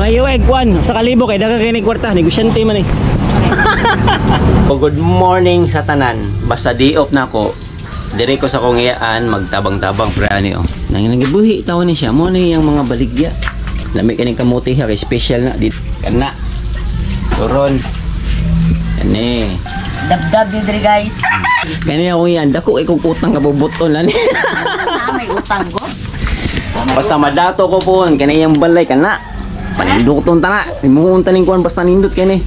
Pangayueg kwan sa kalibo kay daghang kini kwarta, negosyante man eh. Oh, good morning sa tanan. Basta di-off na ako. Dire ko sa kong iyaan magtabang-tabang pre ani oh. Nang nagibuhi taon ni siya mo ni yang mga baligya. Lami kaning kamote ha kay special na dit kana. Turon. Kani. Dabdab ni diri guys. Kani akong iyaan dako kay kog utang kabubuton ani. Na may utang ko. Basta madato ko pon kani yang balay kana. Paninduton ta na. Imuon taning kuan basta nindot kani.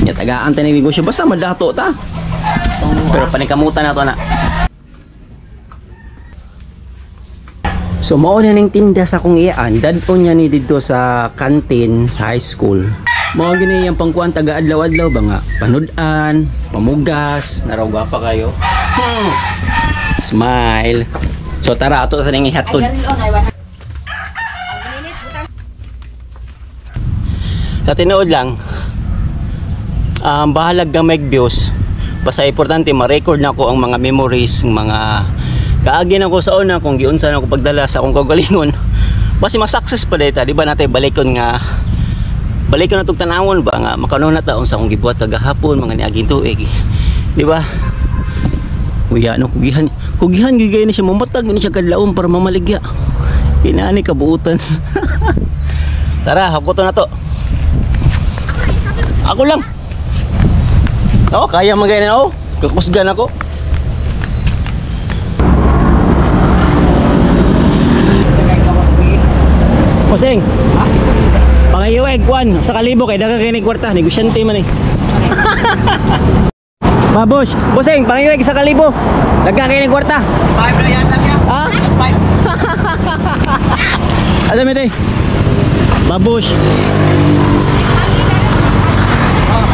Nya tagaan ta ning negosyo basta madato ta. Pero paningkamutan na to na. So mao na ning tinda sa akong iyaan, dadon niya ni didto sa kantin sa high school. Mao gini yang pangkuan taga adlaw-adlaw ba nga panud-an, pamugas, narawga pa kayo. Smile. So tara ato sa ning ihatod. Sa tinuod lang, bahalag gamay views. Basta importante ma-record na ko ang mga memories, mga kaagi na ko sa una kung giunsa na ko pagdala sa akong kaugalingon. Basta ma-success pa data, di ba natay balikon nga balikon na tug tanawon ba nga makano na ta unsa akong gibuhat kagahapon mga niaging tuig. Di ba? Uya no kugihan, kugihan gigay ni siya mamatag ni siya kadlawon para mamaligya. Kinaani kabuutan. Tara, hakuto na to. Ako lang. Oh, kaya man gay na oh. Kakusgan ako. Poseng. Pangayueg kwan sa kalibo kay daghang kini kwarta, negosyante man eh. Babosh, Boseng, pangayueg sa kalibo. Daghang kini kwarta. 5 na yata siya. Ha? 5. Ano mi tay? Babosh.